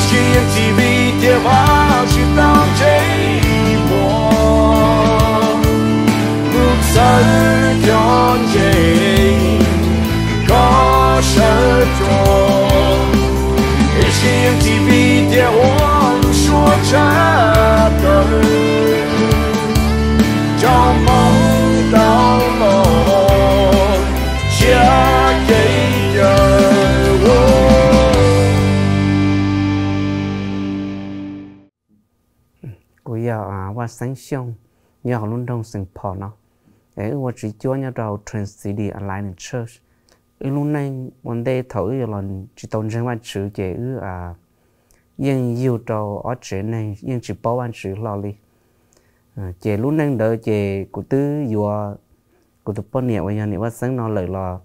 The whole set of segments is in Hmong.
Tsis yeej tsis vim tias Vajtswv tau ntse mus, mus txhawb cov ntseeg kho sawv rua, es tsis yeej tsis vim tias ua lub suab tshaj tawm, tsaus moo tau los tsiab kev cawm. Kuv yog Vaj Xeeb Xyooj, nyob hauv lub nroog Saint Paul no. Es wb ua tswv cuab nyob rau Twin City Alliance Church. Wb lub neej ua ntej thaum wb yuav los tsis tau ntseeg Vajtswv ces wb yeej yug rau ob tsev neeg yeej tsis paub Vajtswv hlo li. Ces lub neej ntawd ces kuv twb yuav kuv tus poj niam uas yog niam Vaj Xeeb no lawm los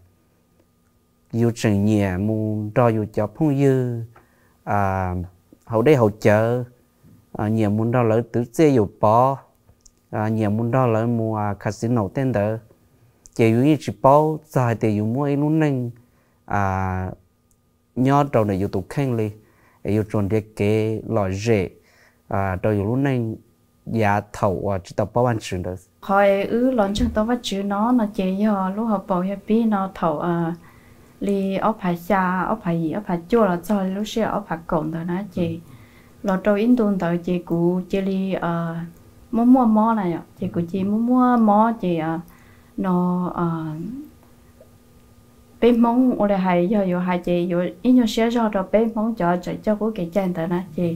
yus tseem nyiam mus nrog yus cov phooj ywg haus dej haus cawv, nyiam mus nrog lawv twv txiaj yus pov, nyiam mus nrog lawv mus casino tej ntawd. Ces yus yeej tsis paub txog hais tias yus muaj ib lub neej nyob rau ntawm yus tus kheej li, es yus tsuas nrhiav kev lom zem rau yus lub neej yav thaum uas tsis tau paub Vajtswv ntawd. Qhov wb los ntseeg tau Vajtswv no no ces yog lub hauv paus yog pib no thaum li ob phav xya, ob phav yim, ob phav cuaj los txog lub sij hawm ob phav kaum ntawd na ces los rau ib ntu ntawd ces kuv cia li muaj muaj mob na yom, ces kuv cia li muaj muaj mob ces no peb Hmoob ua li hais yog yuav hais ces yuav ib nyuag siab zog rau peb Hmoob cov tseem coj qub kev cai ntawd na ces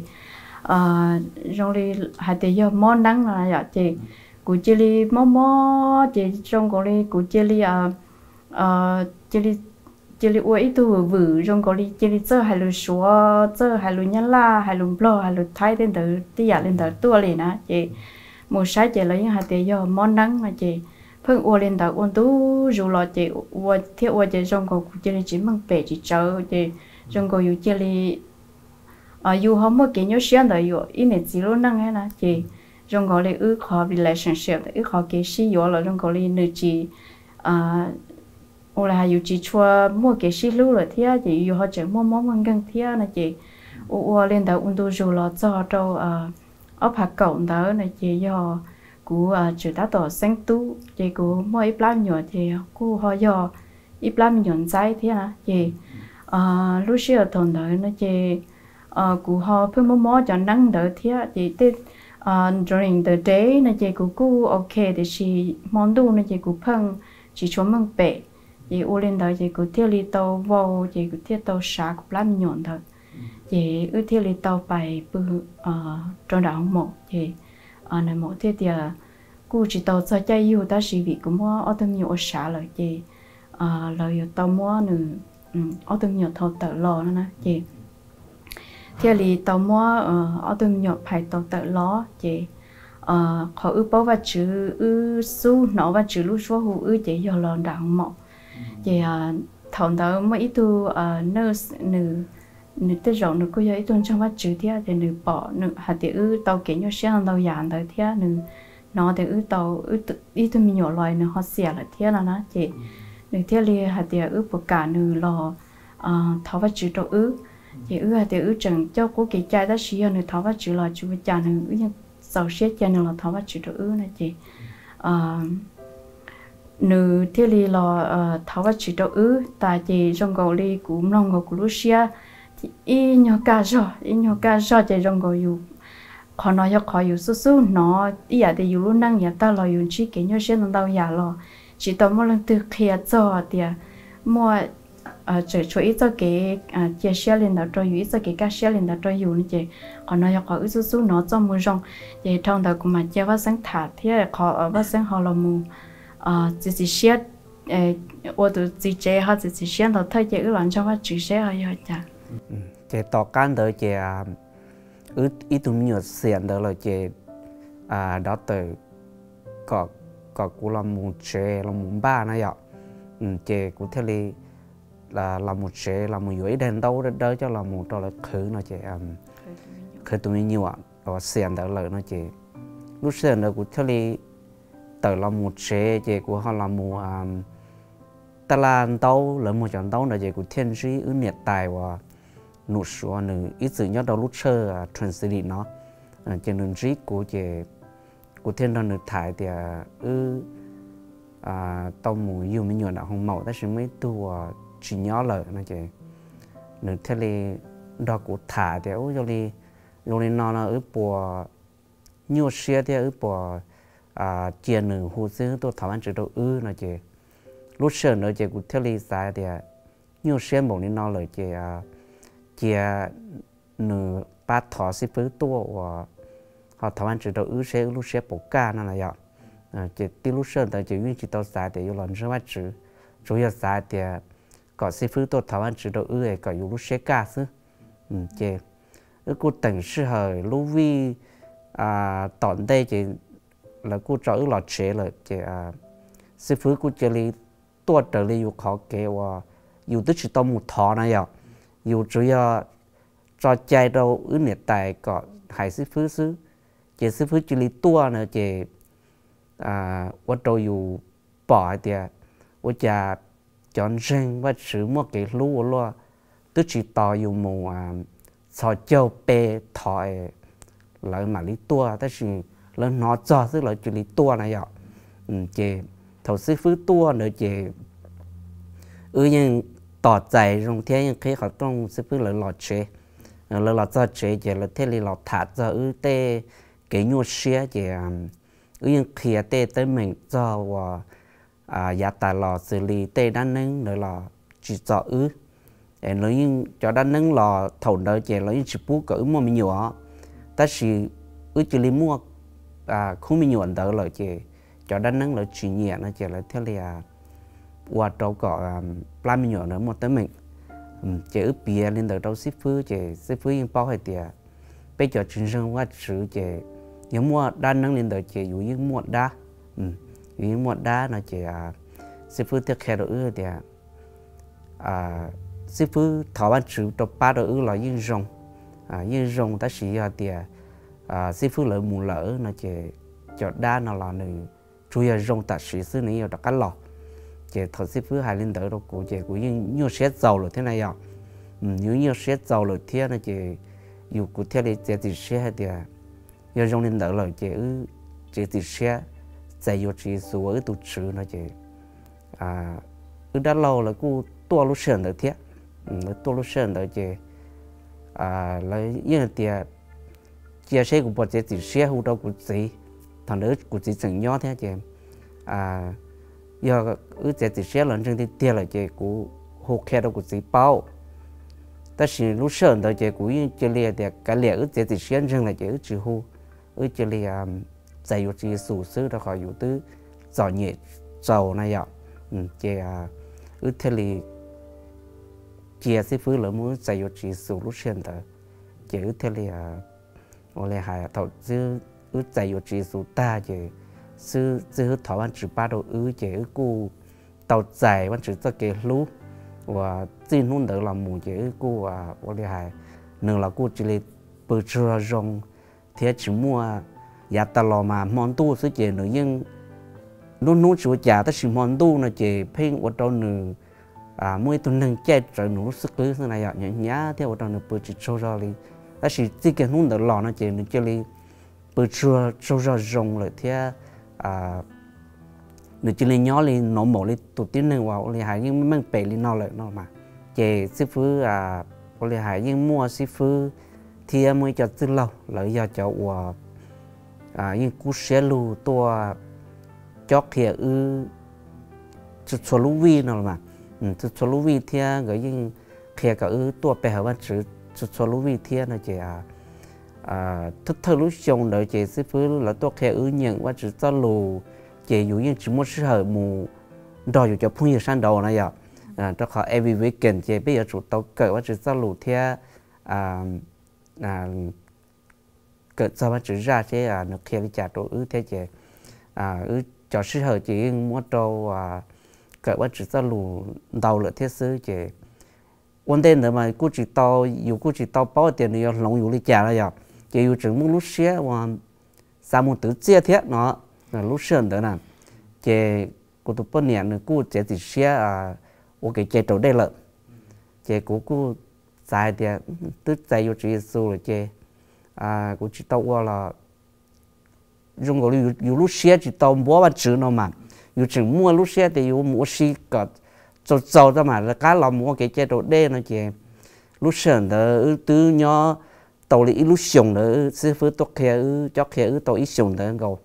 zoo li hais tias yog mob neeb no yom, ces kuv cia li mob mob ces zoo nkaus li kuv cia li cia li cia li ua ib tug vwm vwm zoo nkaus li cia li txawj hais lus Suav, txawj hais lus Nyab Laj, hais lus Nplog, hais lus Thaib tej ntawd tej yam li ntawd tuaj li na ces mus saib ces lawv yeej hais tias yog mob neeb no ces pheej ua li ntawd ua ntu zus los ces ua thiab ua ces zoo nkaus kuv cia li tsis meej pem tsis tsawv ces zoo nkaus yus cia li yus ho muaj kev nyuaj siab ntawm yus ib niam txiv lub neej na ces zoo nkaus li wb qhov relationship ntawm wb qhov kev sib yuav los zoo nkaus li nws tsis ua li hais yus tsis tshua muaj kev sib hlub lawm thiab ces yus ho tseem muaj mob muaj nkeeg thiab no ces ua ua li ntawd ua ntu zus los txog rau ob phav kaum ntawd no ces yog kuv tseem tab tom xeeb tub ces kuv muaj ib plab me nyuam ces kuj ho yog ib plab me nyuam ntxaib thiab na ces lub sij hawm thaum ntawd no ces kuv ho pheej mob mob cov neeb ntawd thiab ces tej during the day no ces kuv kuj ok tiam sis hmo ntuj no ces kuv pheej tsis tshua meej pem ces ua li ntawd ces kuv thiaj li tau vau ces kuv thiaj tau sav kuv plab me nyuam ntawd ces wb thiaj li tau pais pw rau nram hoo maum ces nws maum thiaj tias kuj tsis tau txog caij yug tab sis vim kuv muab ob tug me nyuam ua sav lawm ces lawv yuav tau muab nws ob tug me nyuam thau tawm los no na ces thiaj li tau muab ob tug me nyuam phais tau tawm los ces qhov wb paub Vajtswv wb xub hnov Vajtswv lub suab hu wb ces yog los nram hoo maum ces thaum ntawd muaj ib tug nws nws tej zaum nws kuj yog ib tug ntseeg Vajtswv thiab ces nws pom nws hais tias wb tau kev nyuaj siab ntau yam ntawd thiab nws hnov tias wb tau ib tug me nyuam los nws ho xiam lawm thiab no na ces nws thiaj li hais tias wb puas kam nws los thov Vajtswv rau wb ces wb hais tias wb tseem coj qub kev cai tab sis yog nws thov Vajtswv los tsis ua cas nws wb yeej txaus siab cia nws los thov Vajtswv rau wb no ces nws thiaj li los thov Vajtswv rau wb tas ces zoo nkaus li kuv mloog nkaus kuv lub siab ib nyuag kaj zog ib nyuag kaj zog ces zoo nkaus yus qhov no yog qhov yus xub xub hnov ib yam tias yus lub neej yav tag los yus ntsib kev nyuaj siab ntau ntau yam los tsis tau muaj leej twg qhia txog tias muaj tseem tshuav ib txoj kev cia siab li ntawd rau yus ib txoj kev kaj siab li ntawd rau yus no ces qhov no yog qhov wb xub xub hnov txoj moo zoo ces dhau ntawd kuv mam cia Vaj Xeeb tham thiab qhov Vaj Xeeb ho los mus txiav txim siab ua tus txiv tsev ho txiav txim siab ntau thawj ces wb los ntseeg Vajtswv seb ho yog cas. Ces tom qab ntawd ces ib tug me nyuam xiam ntawd lawm ces doctor kom kuv los mus tsev los mus npaj na yom ces kuv thiaj li los mus tsev los mus yuav ib daig ntaub dawb dawb coj los mus rau lawv qhwv no ces qhwv tus me nyuam uas xiam ntawd lawm no ces lub sij hawm ntawd kuv thiaj li tawm los mus tsev ces kuv ho los mus taj laj ntaub lawv muag cov ntaub ntawd ces kuv thiaj ntsib wb niam tais uas Num Suav, nws ib txwm nyob rau lub tshawj Translink no. Ces nws ntsib kuv ces kuv thiaj nrog nws tham tias wb tau mus yug me nyuam nram hoo maum tab sis muaj ib tug uas tsis nyob lawm no ces nws thiaj li nrog kuv tham tias, Ub, yog li zoo li no no wb puas nyuaj siab thiab wb puas cia nws hu xib fwb tuaj thov Vajtswv rau wb no ces lub sij hawm ntawd ces kuv thiaj li xav tias nyuaj siab npaum li no lawm ces cia nws pab thov xib fwb tuaj uas ho thov Vajtswv rau wb seb wb lub siab puas kaj no na yom. Ces tib lub sij hawm ntawd ces yeej tsis tau xav tias yuav los ntseeg Vajtswv, tsuas yog xav tias kom xib fwb tuaj thov Vajtswv rau wb es kom yus lub siab kaj xwb. Ces wb kuj teem sij hawm lub vij tom ntej ces lawv kuj tso wb los tsev lawm ces xib fwb kuj cia li tuaj raws li yus qhov kev uas yus twb tsis tau mus thov na yom. Yus tsuas yog tso cai rau wb niam tais kom hais xib fwb xwb, ces xib fwb cia li tuaj na ces ua rau yus pom hais tias ua cas cov ntseeg Vajtswv muaj kev hlub ua luaj twb tsis tos yus mus txhos caug pe thov lawv mam li tuaj tab sis lawv hnov txog xwb lawv cia li tuaj na yom. Ces thaum xib fwb tuaj ntawd ces wb yeej tos txais zoo thiab yeej qhib qhov rooj xib fwb lawv los tsev. Lawv los txog tsev ces lawv thiaj li los tham txog wb tej kev nyuaj siab ces wb yeej qhia tej teeb meem txog uas yav tas los xws li tej dab neeb ntawd los tsis txom wb. Es lawv yeej cov dab neeb los thaum ntawd ces lawv yeej tsis pub kom wb muaj me nyuam, tab sis wb cia li muaj khub me nyuam ntawd lawm ces cov dab neeb lawv tsis nyiam no ces lawv thiaj li ua rau kom plab me nyuam ntawd muaj teeb meem. Ces wb piav li ntawd rau xib fwb ces xib fwb yeej paub hais tias peb cov tsis ntseeg Vajtswv ces yog muaj dab neeb li ntawd ces yus yeej muaj dab, yus yeej muaj dab no ces xib fwb thiaj qhia rau wb tias xib fwb thov Vajtswv rau pab rau wb los yeej zoo, yeej zoo tab sis yog tias xib fwb lawv mus lawm no ces cov dab no los nws tsuas yog zoo tam sim xwb nws yuav rov qab los. Ces thaum xib fwb hais li ntawd rau kuv ces kuv yeej nyuaj siab txaus lawm thiab na yom. Yus nyuaj siab txaus lawm thiab no ces yus kuv thiaj li txiav txim siab hais tias yog zoo li ntawd lawm ces wb txiav txim siab txais yuav Tswv Yexus ua wb tus Tswv no ces wb dab laug lawv kuj tuaj lub sij hawm ntawd thiab. Lawv tuaj lub sij hawm ntawd ces lawv yeej hais tias cia seb kuv puas txiav txim siab hu rau kuv txiv. Thaum ntawd kuv txiv tseem nyob thiab ces yog wb txiav txim siab los ntseeg tiag tiag lawm ces kuv hu qhia rau kuv txiv paub. Tab sis lub sij hawm ntawd ces kuv yeej cia li tias kav liam wb txiav txim siab ntseeg lawm ces wb tsis hu, wb cia li txais yuav Tswv Yexus xwb rau qhov yus twb txom nyem txaus na yom. Ces wb thiaj li cia xib fwb lawv muab wb txais yuav Tswv Yexus lub sij hawm ntawd. Ces wb thiaj li ua li hais thaum wb txais yuav Tswv Yexus tag ces xib fwb thov Vajtswv pab rau wb ces wb kuj tau txais Vajtswv txoj kev hlub uas txij hnub ntawd los mus ces wb kuj ua li hais nws los kuj cia li pw tsaug zog zoo thiab tsis muaj, yav tas los mas hmo ntuj xwb ces nws yeej hnub hnub tsis ua cas tab sis hmo ntuj no ces pheej ua rau nws muaj ib tug neeg caij rawv nws lub xub qwb xwb na yom, hnyav hnyav thiab ua rau nws pw tsis tsaug zog li. Tab sis txij kiag hnub ntawd los no ces nws cia li pw tsaug zog zoo lawm thiab nws cia li nyob li normal li tus tib neeg uas ua li hais yeej meej pem li no lawm no mas. Ces xib fwb ua li hais yeej muaj xib fwb thiab muaj ib co txwj laug lawv yog cov uas yeej kub siab lug tuaj cob qhia wb txhua txhua lub vij no mas, txhua txhua lub vij thiab nkawd yeej qhia kom wb tuaj pe hawm Vajtswv txhua txhua lub vij thiab no ces thawj thawj lub xyoo ntawd ces xib fwb lawv tuaj qhia wb nyeem Vajtswv txoj lus ces yus yeej tsis muaj sij hawm mus nrog yus cov phooj ywg sab nraud na yom. Rau qhov every weekend ces peb yuav tsum tau kawm Vajtswv txoj lus thiab kawm txog Vajtswv zaj seb nws qhia li cas rau wb thiab ces wb cov sij hawm ces yeej muab rau kawm Vajtswv txoj lus ntau lawm thiab xwb ces ua ntej ntawd mas kuj tsis tau, yus kuj tsis tau paub tias nws yuav hloov yus li cas no yom. Ces yus tseem muaj lub siab uas xav mus twv txiaj thiab no lub sij hawm ntawd na. Ces kuv tus poj niam nws kuj txiav txim siab ua kev cai raus dej lawm. Ces kuv kuj txav hais tias twb txais yuav Tswv Yexus lawm ces kuv tsis tau ua los zoo nkaus li yus lub siab tsis tau npuab Vajtswv no mas, yus tseem muaj lub siab tias yus mus ua si kom txaus txaus tau mam rov qab los mus ua kev cai raus dej no ces lub sij hawm ntawd wb twb nyob tau li ib lub xyoos ntawd xib fwb tuaj qhia wb, cob qhia wb tau ib xyoos ntawd nkaus.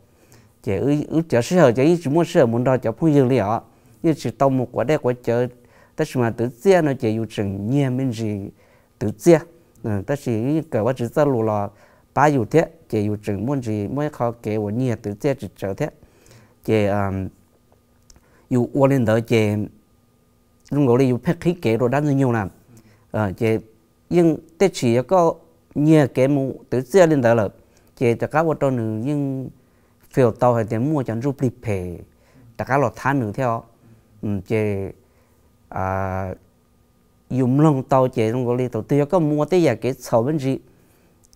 Ces wb cov sij hawm ces yeej tsis muaj sij hawm mus nrog cov phooj ywg li os, yeej tsis tau mus quav dej quav cawv, tab sis mas twv txiaj no ces yus tseem nyiag me ntsis twv txiaj, tab sis yeej kawm Vajtswv txoj lus los pab yus thiab ces yus tseem muaj ntsis muaj ib qho kev uas nyiag twv txiaj tsis tsawg thiab. Ces yus ua li ntawd ces zoo nkaus li yus pheej qhib kev rau dab ntxwg nyoog na. Ces yeej tej tshim yog koj nyiag kev mus twv txiaj li ntawd lawm ces rov qab ua rau nws yeej feel tau hais tias muaj cov ntsuj plig phem rov qab los thab nws thiab os. Ces yus mloog tau ces zoo nkaus li thaum twg yog koj mus ua tej yam kev txhaum me ntsis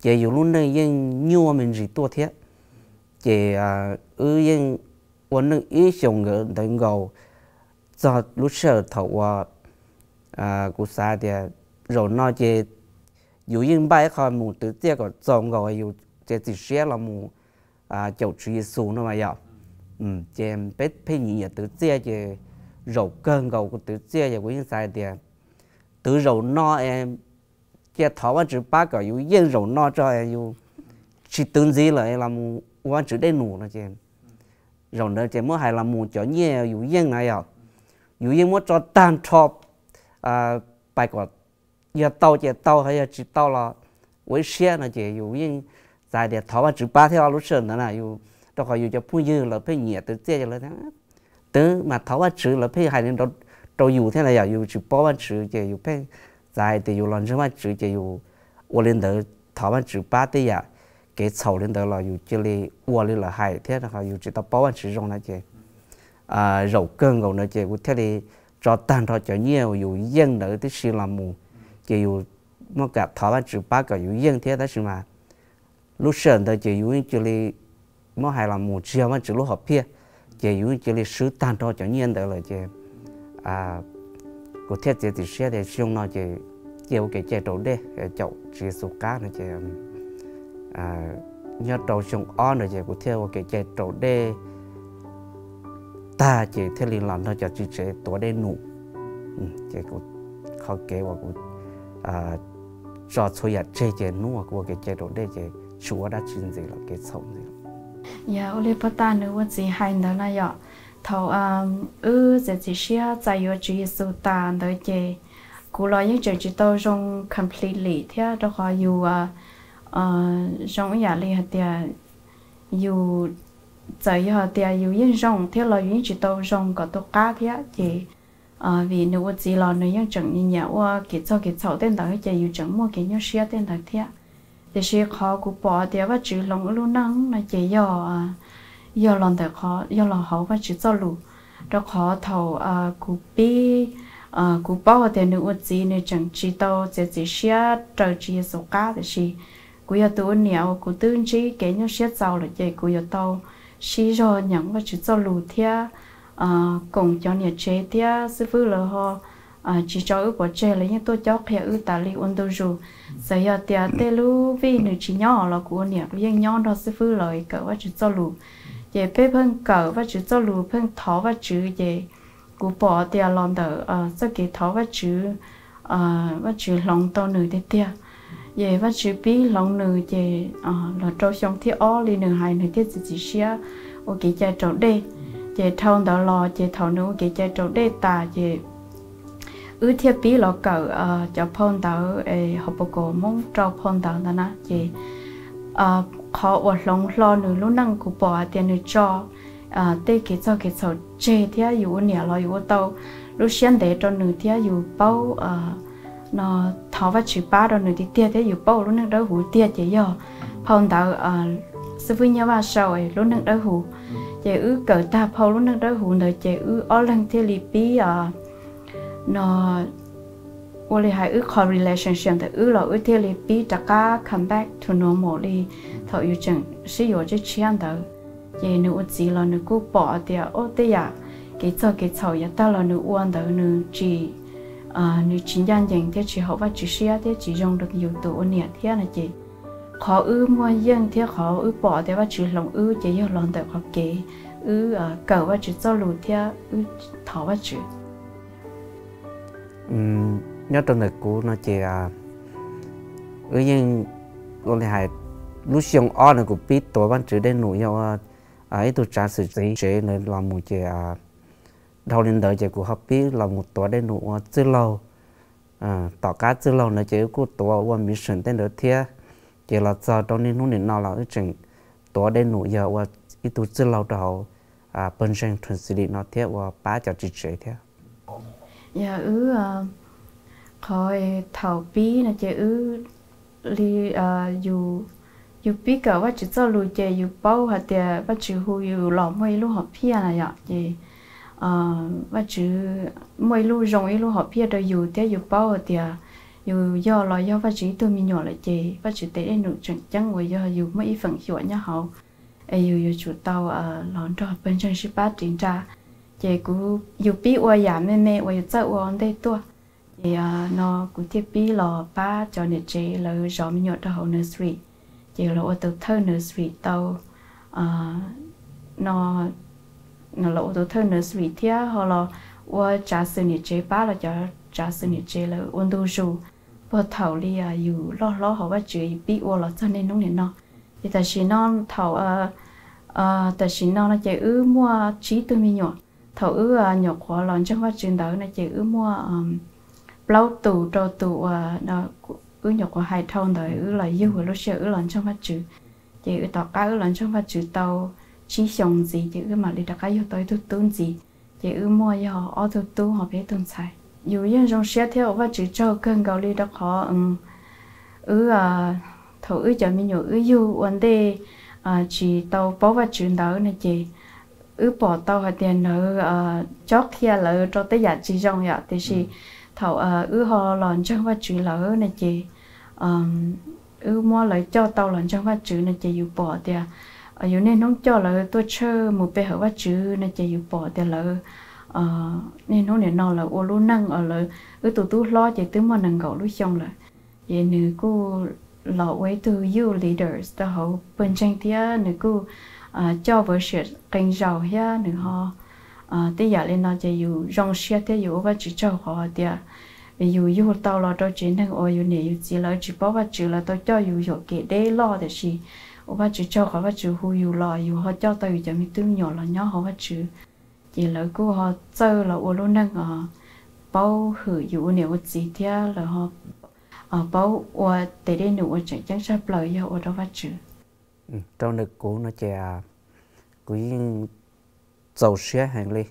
ces yus lub neej yeej nyuaj me ntsis tuaj thiab. Ces wb yeej ua neej ib xyoos ntawd nkaus txog lub sij hawm thaum uas kuv xav tias zaum no ces yus yeej npaj ib qho mus twv txiaj kom txaus nkaus yus txiav txim siab los mus caum Tswv Yexus no mas yom. Ces peb pheej nyiam nyiam twv txiaj ces zaum kawg nkaus kuv twv txiaj ces kuv yeej xav hais tias twv zaum no es cia thov Vajtswv pab kom yus yeej zaum no tso, yus tsis twv ntxiv lawm los mus ua Vajtswv dej num no ces zaum ntawd ces muab hais los mus cov nyiaj yus yeej na yom, yus yeej muab tso tag nrho pais kom yog tau ces tau, yog tsis tau los ua ib siab no ces yus yeej xav tias thov Vajtswv pab thiab lub sij hawm ntawd na, rau qhov yus cov phooj ywg lawv pheej nyiam twv txiaj ces lawv twv mas thov Vajtswv, lawv pheej hais li rau yus thiab na yom, yus tsis paub Vajtswv ces yus pheej xav hais tias yus los ntseeg Vajtswv ces yus ua li ntawd thov Vajtswv pab tej yam kev txhaum li ntawd los yus cia li ua li lawv hais thiab rau qhov yus tsis tau paub Vajtswv zoo na ces zaum kawg nkaus ntawd ces kuv thiaj li tso tag nrho cov nyiaj uas yus yeej ntawd tib si los mus, ces yus muab kam thov Vajtswv pab kom yus yeej thiab tab sis mas lub sij hawm ntawd ces yus yeej cia li muab hais los mus tsis yog Vajtswv lub hom phiaj, ces yus yeej cia li swb tag nrho cov nyiaj ntawd lawm ces kuv thiaj txiav txim siab tias xyoo no ces cia ua kev cai raus dej caum Tswv Yexus qab no ces nyob rau xyoo ob ntawd ces kuv thiaj ua kev cai raus dej tag ces thiaj li los nrog cov txiv tsev tuav dej num. Ces kuv, qhov kev uas kuv tso txhua yam tseg ces hnub uas kuv ua kev cai raus dej ces tsis ua dab tsi ntxiv lawm, kev txhaum ntxiv. Yog ua li pog tas nws ua txiv hais ntawd na yom, thaum wb txiav txim siab txais yuav Tswv Yexus tas ntawd ces kuv los yeej tseem tsis tau zoo completely thiab rau qhov yus zoo ib yam li hais tias yus txawm yog hais tias yus yeej zoo thiab los yus yeej tsis tau zoo kom tu qab thiab ces vim nws ua txiv los nws yeej tseem nyiam ua kev txog kev txhaum tej ntawd ces yus tseem muaj kev nyuaj siab tej ntawd thiab. Tiam sis qhov kuv pom tias Vajtswv hloov wb lub neej no ces yog, yog los ntawm qhov yog los hauv Vajtswv txoj lus, rau qhov thaum kuv pib, kuv paub hais tias nws ua txiv nws tseem tsis tau txiav txim siab raws Tswv Yexus qab tiam sis kuv yog tus ua niam uas kuv twb ntsib kev nyuaj siab txaus lawm ces kuv yuav tau sib zog nyeem Vajtswv txoj lus thiab koom cov niam tsev thiab xib fwb lawv ho tsis tso wb pov tseg, lawv yeej tuaj cob qhia wb tas li ua ntu zus. Txawm yog tias tej lub vij nws tsis nyob los kuv ua niam kuv yeej nyob nrog xib fwb lawv kawm Vajtswv txoj lus. Ces peb pheej kawm Vajtswv txoj lus pheej thov Vajtswv ces kuv pom tias los ntawm txoj kev thov Vajtswv, Vajtswv hloov tau nws tiag tiag. Ces Vajtswv pib hloov nws ces los rau xyoo thib ob li nws hais nws thiaj txiav txim siab ua kev cai raus dej. Ces dhau ntawd los ces thaum nws ua kev cai raus dej tas ces wb thiaj pib los kawm cov phau ntawv hauv paus kaum Hmoob rau phau ntawv ntawd na ces qhov uas hloov hlo nws lub neej kuv pom hais tias nws tso tej kev txog kev txhaum tseg thiab yus ua niam los yus ua tau lub siab ntev rau nws thiab yus paub no thov Vajtswv pab rau nws tiag tiag thiab yus paub ua lub neej dawb huv tiag ces yog phau ntawv xib fwb Nyiaj Vaj sau lub neej dawb huv. Ces wb kawm tag phau lub neej dawb huv ntawd ces wb ob leeg thiaj li pib no ua li hais wb qhov relationship ntawm wb los wb thiaj li pib rov qab come back to normal li thaum yus tseem sib yuav tshiab tshiab ntawd. Ces nws ua txiv los nws kuj pom tias ub tej yam kev txog kev txhaum yav tag los nws ua ntawd nws tsis nws tsis ncaj ncees thiab tsis haum Vajtswv siab thiab tsis zoo rau yus tus ua niam thiab no ces qhov wb muaj yeej thiab qhov wb pom tias Vajtswv hloov wb ces yog los ntawm qhov kev wb kawm Vajtswv txoj lus thiab wb thov Vajtswv. Nyob rau ntawm kuv no ces wb yeej ua li hais, lub xyoo ob no kuv pib tuav Vajtswv dej num yog ua ib tug tsav xwm txiv tsev ntawd los mus ces dhau li ntawd ces kuv ho pib los mus tuav dej num ua txwj laug. Tom qab txwj laug ntawd ces wb kuj tuav ua mission tej ntawd thiab. Ces los txog rau niaj hnub nim no los wb tseem tuav dej num yog ua ib tug txwj laug rau hauv pawg ntseeg Twin City no thiab ua pab cov txiv tsev thiab. Yog wb, qhov thaum pib no ces wb li yus pib kawm Vajtswv txoj lus ces yus paub hais tias Vajtswv hu yus los muaj ib lub hom phiaj na yom, ces Vajtswv muaj ib lub zoo ib lub hom phiaj rau yus thiab yus paub hais tias yus yog los yog Vajtswv ib tug me nyuam lawm ces Vajtswv tes dej num tseem ceeb uas yog yus muaj ib feem xyuam nyob hauv es yus yuav tsum tau los nrog pawg ntseeg sib pab ris nra. Ces kuv, yus pib ua yam me me uas yus txawj ua ua ntej tuaj. Ces no kuv thiaj pib los pab cov niam tsev lawv zov me nyuam rau hauv nursery. Ces los ua tus thawj nursery tau, no los ua tus thawj nursery thiab ho los ua tsav xwm niam tsev pab los cov tsav xwm niam tsev lawv ua ntu zus puag thaum li yus loj hlob hauv Vajtswv yus pib ua los txog niaj hnub nim no. Ces tam sim no thaum, tam sim no no ces wb muaj tsib tug me nyuam. Thaum wb nyuam qhuav los ntseeg Vajtswv ntawd no ces wb muaj plaub tus rau tus uas wb nyuam qhuav hais dhau ntawd wb los yug lub sij hawm wb los ntseeg Vajtswv. Ces wb tom qab wb los ntseeg Vajtswv tau tsib xyoos ntxiv ces wb mam li rov qab yug tau ib tug tub ntxiv. Ces wb muaj yog ob tug tub ho peb tug ntxhais. Yus yeej zoo siab thiab ua Vajtswv tsaug kawg nkaus li rau qhov wb, thaum wb cov me nyuam wb yug ua ntej tsis tau paub Vajtswv ntawd no ces wb pom tau hais tias lawv cob qhia lawv rau tej yam tsis zoo yom, tiam sis thaum wb ho los ntseeg Vajtswv lawm no ces wb muab lawv coj tau los ntseeg Vajtswv no ces yus pom tias yus niaj hnub coj lawv tuaj tshawj mus pe hawm Vajtswv no ces yus pom tias lawv niaj hnub nim no lawv ua lub neej, lawv, wb tus tub hlob ces twb muaj nees nkaum lub xyoo lawm. Ces nws kuj los ua ib tug youth leaders rau hauv pawg ntseeg thiab nws kuj coj worship qee zaus thiab nws ho tej yam li no ces yus zoo siab thiab yus ua Vajtswv tsaug qhov tias yus yug tau los rau tsev neeg uas yus niam yus txiv lawv tsis paub Vajtswv, lawv tau coj yus yuam kev deb loj, tiam sis ua Vajtswv tsaug qhov Vajtswv hu yus los yus ho coj tau yus cov me tub me nyuam los nyob hauv Vajtswv. Ces lawv kuj ho txawj los ua lub neej paub hwm yus ua niam ua txiv thiab lawv ho paub ua tes dej num uas tseem ceeb tshaj plaws yog ua rau Vajtswv. Rau ntawm kuv no ces kuv yeej txaus siab heev li,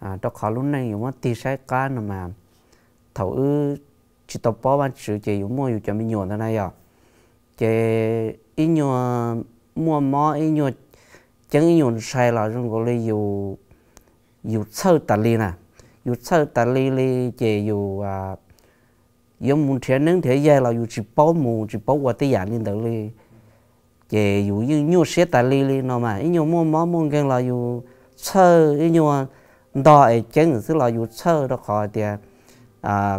rau qhov lub neej yus muab tig saib qab no mas thaum wb tsis tau paub Vajtswv ces yus muaj yus cov me nyuam ntawd na yom, ces ib nyuag muaj mob ib nyuag ceeb ib nyuag ntshai los zoo nkaus li yus txhawj tas li na, yus txhawj tas li li ces yus yuav mus nrhiav neeb nrhiav yaig los yus tsis paub mus tsis paub ua tej yam li ntawd li. Ces yus yeej nyuaj siab tas li li no mas ib nyuag muaj mob muaj nkeeg los yus txhawj, ib nyuag ntog es ceeb xwb los yus txhawj rau qhov tias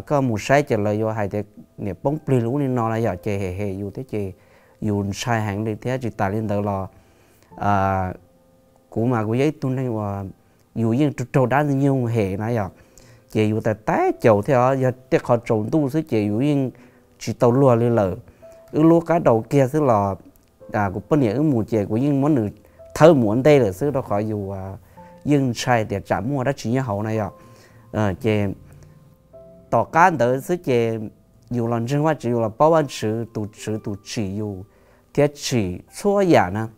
koj mus saib ces lawv yuav hais tias niam poob plig li ub li no na yom, ces hem hem yus thiab ces yus ntshai heev li thiab. Tsis tas li ntawd los kuv mas kuv yog ib tug neeg uas yus yeej raug raug dab ntxwg nyoog hem na yom, ces yus tais tais caus thiab yog tej qho tsaus ntuj xwb ces yus yeej tsis tau luag li lawm. Wb lub qab daus kiag xwb los kuv poj niam wb mus ces kuv yeej muab nws thawb mus ua ntej lawm xwb rau qhov yus yeej ntshai tias tsam muaj dab tsi nyob hauv na yom. Ces tom qab ntawd xwb ces yus los ntseeg Vajtswv, yus los paub Vajtswv, tus Tswv tus tsim yus thiab tsim txhua yam na,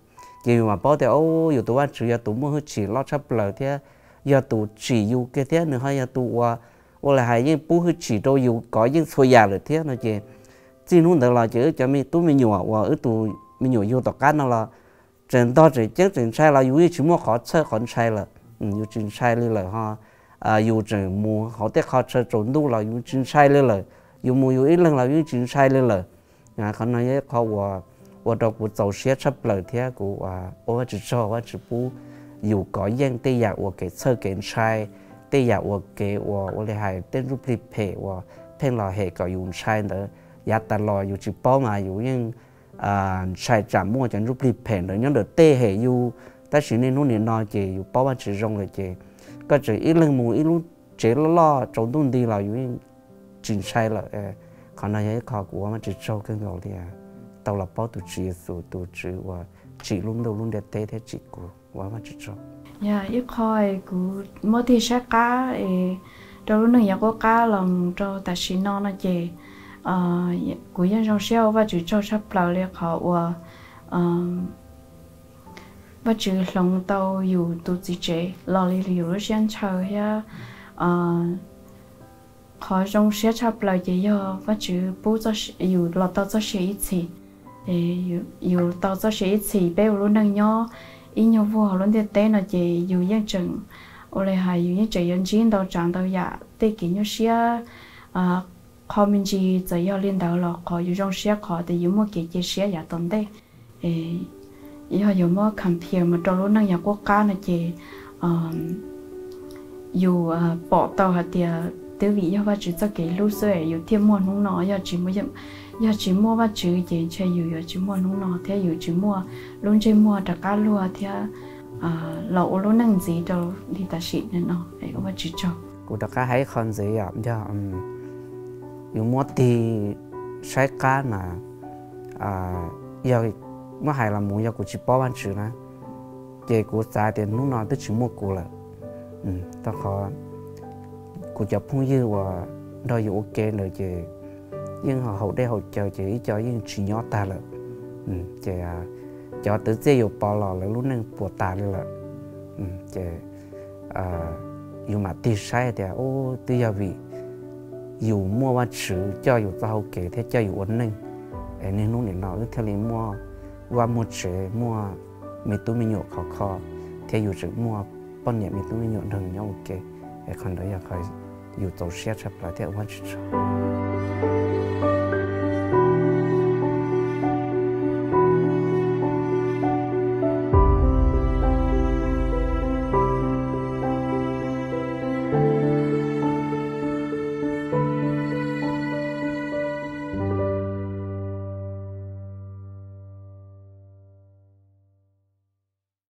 ces yus mam paub tias yus tus Vajtswv yog tus muaj hwj chim loj tshaj plaws thiab yog tus tsim yus kiag thiab nws ho yog tus uas ua li hais yeej pub hwj chim rau yus kov yeej txhua yam lawm thiab no ces txij hnub ntawd los ces wb cov me tub me nyuam uas wb tus me nyuam yug tom qab no los tseem ntog tseem ceeb tseem ntshai los yus yeej tsis muaj qhov txhawj qhov ntshai lawm. Yus tsis ntshai li lawm ho yus tseem mus hauv tej qho chaw tsaus ntuj los yus tsis ntshai li lawm, yus mus yus ib leeg los yus yeej tsis ntshai li lawm. Qhov no yog ib qho uas ua rau kuv txaus siab tshaj plaws thiab kuv ua Vajtswv tsaug, Vajtswv pub yus kov yeej tej yam uas kev txhawj kev ntshai, tej yam ua kev uas ua li hais tej ntsuj plig phem uas pheej los hem kom yus ntshai ntawd, yav tas los yus tsis paub mas yus yeej ntshai tsam muaj cov ntsuj plig phem ntawd nyob ntawm tej hem yus. Tab sis niaj hnub nim no ces yus paub Vajtswv zoo lawm ces koj tseem ib leeg mus ib lub tsev loj loj tsaus ntuj nti los yus yeej tsis ntshai lawm. Qhov no yog ib qho kuv ua Vajtswv tsaug kawg nkaus li, tau los paub tus Tswv Yexus, tus Tswv uas tsim lub ntuj lub ntiaj teb thiab tsim kuv, ua Vajtswv tsaug. Yog ib qho kuv muab tig saib qab es rau lub neej yav qub qab los mus rau tam sim no no ces kuv yeej zoo siab ua Vajtswv tsaug tshaj plaws li qhov uas Vajtswv hloov tau yus tus txiv tsev los li yus lub siab ntshaw thiab qhov zoo siab tshaj plaws ces yog Vajtswv pub yus los tau txoj sia ib txhis. Yus tau txoj sia ib txhis, peb ua lub neej nyob ib nyuag vuag hauv lub ntiaj teb no ces yus yeej tseem, ua li hais yus yeej tseem yuav ntsib ntau tsav ntau yam tej kev nyuaj siab. Qhov me ntsis txawm yog li ntawd los qhov yus zoo siab qhov tias yus muaj kev cia siab yav tom ntej. Yog yuav muab compare mus rau lub neej yav qub qab no ces yus pom tau hais tias twb vim yog Vajtswv txoj kev hlub xwb yus thiaj muaj hnub no. Yog tsis muaj Vajtswv ces ntshe yus yuav tsis muaj hnub no thiab yus tsis muaj lub ntsej muag rov qab luag thiab los ua lub neej ntxiv rau li tam sim no. Ua Vajtswv tsaug. Kuv rov qab hais ib qho ntxiv yom, yog yus muab tig saib qab mas yog muab hais los mus yog kuv tsis paub Vajtswv na ces kuv xav tias hnub no twb tsis muaj kuv lawm. Rau qhov kuv cov phooj ywg uas nrog yus ua ke ntawd ces yeej haus dej haus cawv ces ib co yeej tsis nyob tag lawm. Ces cov twv txiaj yus pov los lawv lub neej puas tas li lawm. Ces yus mam tig saib tias ub twb yog vim yus muaj Vajtswv coj yus txoj hau kev thiab coj yus ua neej es niaj hnub nim no wb thiaj li muaj vaj muaj tsev, muaj me tub me nyuam khov kho, thiab yus tseem muaj poj niam me tub me nyuam nrog nyob ua ke. Es qhov ntawd yog qhov yus txaus siab tshaj plaws thiab ua Vajtswv tsaug.